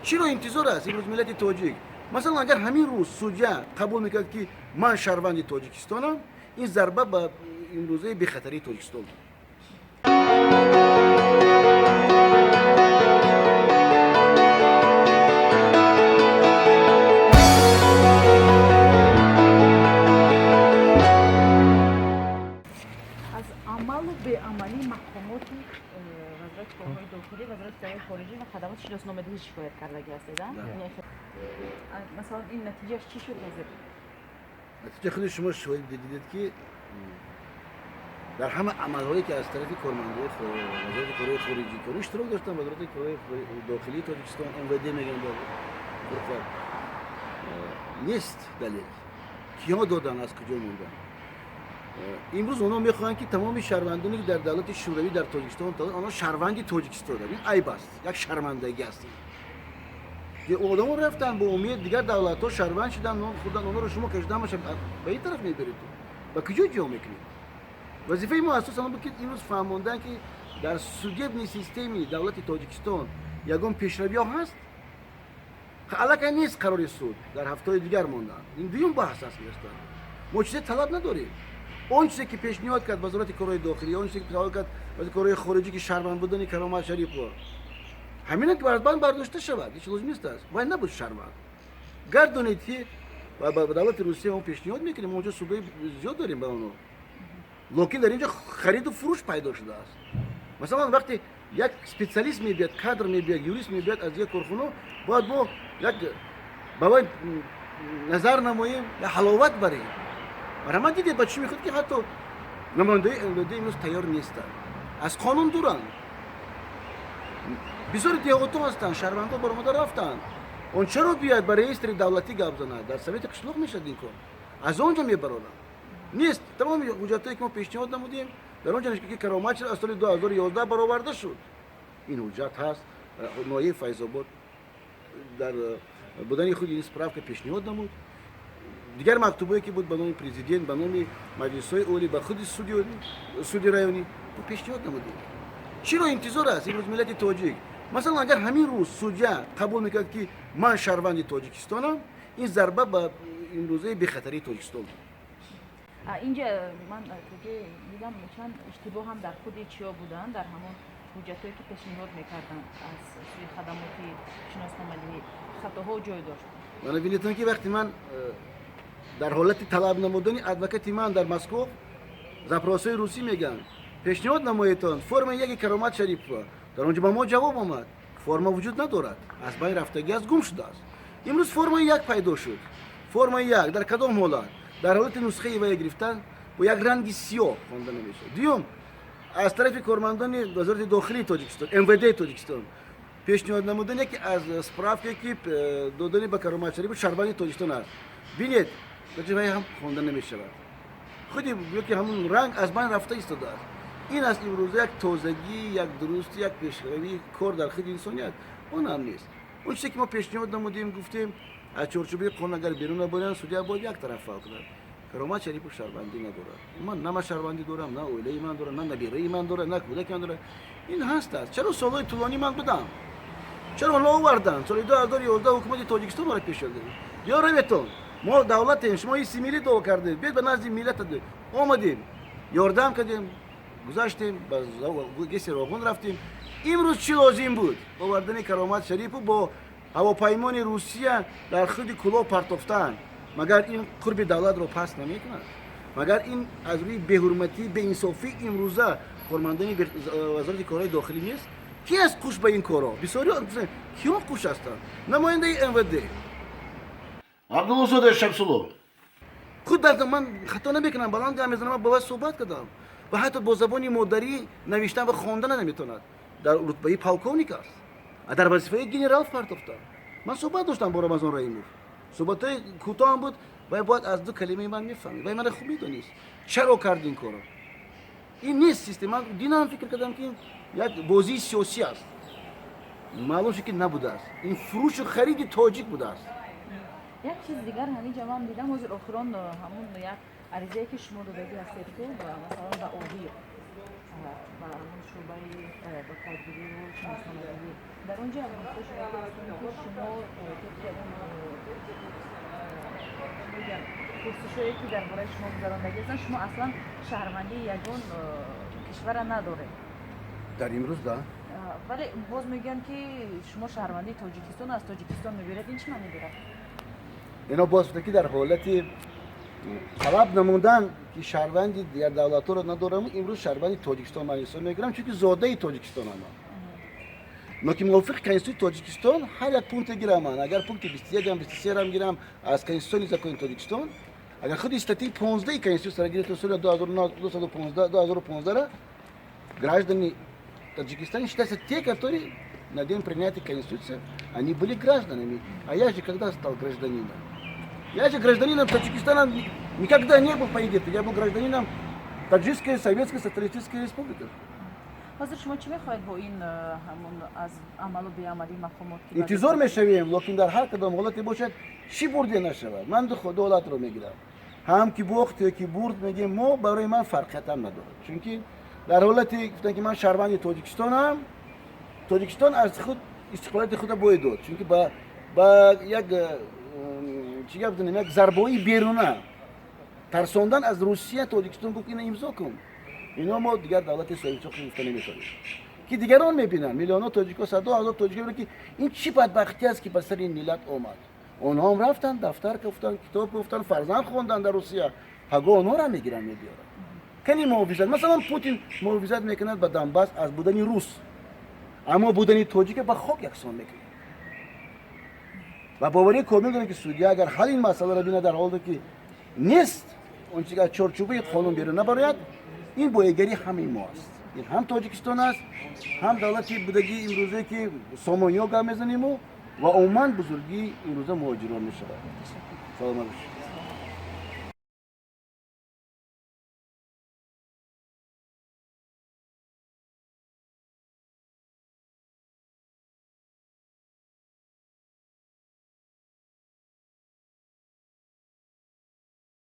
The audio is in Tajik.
Чиро интизор аст имрӯз миллати тоҷик? Масалан, агар ҳамин рӯз судья қабул мекард, ки ман шаҳрванди Тоҷикистонам, ин зарба ба имрӯзаи бехатарии Тоҷикистон буд. Аз амалу беамалии мақомоти Вазорати корҳои дохилӣ, Вазорати корҳои хориҷӣ ва хадамоти шиносномадиҳӣ шикоят кардагӣ ҳастед, а? Масалан, ин натиҷааш чӣ шуд ҳозир? Натиҷа худи шумо шоҳид дидед, ки дар ҳама амалҳое, ки аз тарафи кормандои Вазорати корҳои хориҷӣ корӣ иштирок доштанд, Вазорати корҳои дохилии Тоҷикистон, МВД мегӯянд, нест далел, киҳо доданд, аз куҷо монданд. Имрӯз онҳо мехоҳанд, ки тамоми шаҳрвандоне, ки дар давлати Шӯравӣ дар Тоҷикистон, онҳо шаҳрванди Тоҷикистонанд. Ин айб аст, як шармандагӣ аст. Одамо рафтанд бо умед дигар давлатҳо шаҳрванд шуданд, нон хӯрданд, онҳоро шумо кашида ҳамаша ба ин тараф мебаред, ба куҷо ҷо мекунед? Вазифаи мо асосан буд, ки имрӯз фаҳмондан, ки дар судебный системаи давлати Тоҷикистон ягон пешравиҳо ҳаст, аллакай нест. Қарори суд дар ҳафтаҳои дигар монданд. Ин дуюм баҳс аст. Мо чизе талаб надорем. Он чизе, ки пешниҳод кард Вазорати корҳои дохилӣ, он чизе, ки пешниҳод кард Вазорати корҳои хориҷӣ, ки шаҳрванд будани Каромат Шарипова, ҳамина ки аз банд бардошта шавад, ҳеҷ лозим нест аст. Вай набуд шаҳрванд, гардонед, ки ба давлати Русия мо пешниҳод мекунем, мо онҷо судои зиёд дорем ба онҳо. Локин дар инҷо хариду фурӯш пайдо шудааст. Масалан, вақте як специалист мебиёд, кадр мебиёд, юрист мебиёд аз як корхона, бояд мо як ба вай назар намоем, як ҳаловат барем. Марҳамат, дидед, ба чӣ мехоҳад, ки ҳатто намояндаи МВД имрӯз тайёр нестанд, аз қонун дуранд. Бисёри деҳотҳо ҳастанд, шаҳрвандҳо баромада рафтанд. Он чаро биёяд ба реестри давлатӣ гап занад? Дар совети қишлоқ мешавад ин кор, аз он ҷо мебароранд. Нест. Тамоми ҳуҷҷатҳое, ки мо пешниҳод намудем, дар он ҷо ки Каромат аз соли 2011 бароварда шуд, ин ҳуҷҷат ҳаст. Ноҳияи Файзобод дар будани худ ин справка пешниҳод намуд. Дигар мактубое, ки буд ба номи президент, ба номи маҷлисҳои олӣ, ба худи суди районӣ мо пешниҳод намудем. Чиро интизор аст имрӯз миллати тоҷик? Масалан, агар ҳамин рӯз судья қабул мекард, ки ман шаҳрванди Тоҷикистонам, ин зарба ба имрӯзаи бехатарии Тоҷикистон буд. Инҷа ман дидам, чанд иштибоҳ ҳам дар худи чиё буданд, дар ҳамон ҳуҷҷатҳое, ки пешниҳод мекарданд аз сӯи хадамоти шиносномадиҳӣ, хатоҳо ҷой дошт. Мана бинедтон, ки вақте ман дар ҳолати талаб намудани адвокати ман дар Москов, запросҳои русӣ мегӯянд, пешниҳод намоедтон формаи яки Каромат Шарипова, дар он ҷо ба мо ҷавоб омад: форма вуҷуд надорад, аз байн рафтагӣ аст, гум шудааст. Имрӯз формаи як пайдо шуд. Формаи як дар кадом ҳолат? Дар ҳолати нусхаи вая гирифтан, бо як ранги сиёҳ хонда намешавад. Дуюм, аз тарафи кормандони Вазорати дохилии Тоҷикистон, МВД Тоҷикистон пешниҳод намудан яке аз справка, ки додани ба Каромат Шарипов шаҳрванди Тоҷикистон аст. Бинед, вай ҳам хонда намешавад, худи ки ҳамун ранг аз байн рафта истодааст. Ин аст имрӯза як тозагӣ, як дурустӣ, як пешравии кор дар худи инсоният, он ҳам нест. Он чизе, ки мо пешниҳод намудем, гуфтем, аз чорчӯбаи қонун агар берун набаранд, судья бояд як тараф фал кунад: Каромат Шарипов шаҳрвандӣ надорад. Ман на ман шаҳрвандӣ дорам, на оилаи ман дорам, на набираи ман дорад, на кӯдаки ман дорад. Ин ҳаст аст. Чаро солҳои тӯлонӣ ман будам? Чаро онҳо оварданд? Соли 2011 ҳукумати Тоҷикистон маро пешниҳод кард: ё раветон, мо давлатем, шумо ҳисси миллӣ дуо кардед, биёед ба назди миллат. Омадем, ёрдам кардем, гузаштем, ба ГЭСи Роғун рафтем. Имрӯз чӣ лозим буд овардани Каромат Шарипов, бо ҳавопаймони Русия дар худи Кӯлоб партофтан? Магар ин қурби давлатро паст намекунад? Магар ин аз рӯи беҳурматӣ, беинсофӣ имрӯза кормандони Вазорати корҳои дохилӣ нест? Ки аст қуш ба ин корҳо? Бисёриҳо киҳо қуш ҳастанд? Намояндаи МВД Абдуллозода Шамсулло худ дар, ман хато намекунам, баланд гап мезанам, бо вай суҳбат кардам ва ҳатто бо забони модарӣ навиштан ва хондан наметавонад. Дар рутбаи полковник аст, а дар вазифаи генерал партофтам. Ман суҳбат доштам бо Рамазон Раимов, суҳбатҳои кӯтоҳам буд. Вай бояд аз ду калимаи ман мефаҳмид, вай мана хуб медонист. Чаро кард ин корро? Ин нест система. Ман динам фикр кардам, ки як бозии сиёсӣ аст. Маълум шуд, ки набудааст, ин фурӯшу хариди тоҷик будааст. Як чиз дигар ҳаминҷа ман дидам ҳозир, охирон, ҳамун як аризае, ки шумо додагӣ ҳастед, ку масалан ба ОДИР. Ба ҳамон шӯъбаи ба қайдгирию шиносномадиҳӣ, дар он ҷо гуфта шуда, ки шумо тибқи ягон мегӯянд, пурсишҳое, ки дар бораи шумо гузарондагӣ ҳастанд, шумо аслан шаҳрвандии ягон кишвара надоред. Дар имрӯз да. Вале боз мегӯянд, ки шумо шаҳрвандии Тоҷикистон, аз Тоҷикистон мебиред. Ин чӣ маъне дорад? Ино боз гуфта, ки дар ҳолати талаб намудан, ки шаҳрванди дигар давлатҳоро надорам, имрӯз шаҳрванди Тоҷикистон ман ҳисоб мекунам, чунки зодаи Тоҷикистонам. Но ки мувофиқи Конститутсияи Тоҷикистон ҳар як пункте гирам ман, агар пункти 21-ам, 23-ам гирам аз Конституционный закон и Тоҷикистон, агар худи статьи 15-и Конститутсияро гирифта, соли 2015, граждане Таджикистана считаются те, которые на день принятия Конституции, они были гражданами. А я же когда стал гражданином? Я же гражданином Таджикистана никогда не был, по идее. Я был гражданином Таджикской Советской Социалистической Республики. Ҳозир шумо чӣ мехоҳед бо ин ҳамон аз амалу беамалии мақомот ки Интизор мешавем, лекин дар ҳар кадом ҳолате бошад, чӣ бурде нашавад, ман ду ҳолатро мегирам: ҳам ки бохт ё ки бурд, мегем мо, барои ман фарқиятам надорад, чунки дар ҳолате гуфтан, ки ман шаҳрванди Тоҷикистонам, Тоҷикистон аз худ истиқлолияти худро бояд дод, чунки ба як чӣ гап занем, як зарбои беруна, тарсондан аз Русия, Тоҷикистон гуфт: «Ина имзо кун». Ино мо дигар давлати соҳибистиқлол гуфта наметавонем, ки дигарон мебинанд, миллионҳо тоҷико, садҳо ҳазор тоҷико, ки ин чӣ бадбахтӣ аст, ки ба сари ин миллат омад. Онҳоам рафтанд, дафтар гуфтанд, китоб гуфтанд, фарзанд хонданд дар Русия. Паго онҳоро мегиранд, мебиёранд. Кани муҳофизат? Масалан, Путин муҳофизат мекунад ба Донбасс аз будани рус, аммо будани тоҷика ба хок яксон мекунад. Ва боварии комил дорем, ки судья агар ҳал ин масъаларо бинад, дар ҳоле ки нест он чи аз чорчӯбаи қонун берун набарояд, ин боигарии ҳамаи мо аст. Ин ҳам Тоҷикистон аст, ҳам давлати будагии имрӯзе, ки Сомониё гап мезаниму, ва умуман бузургии имрӯза муҳоҷирон мешавад. Саломат бошед.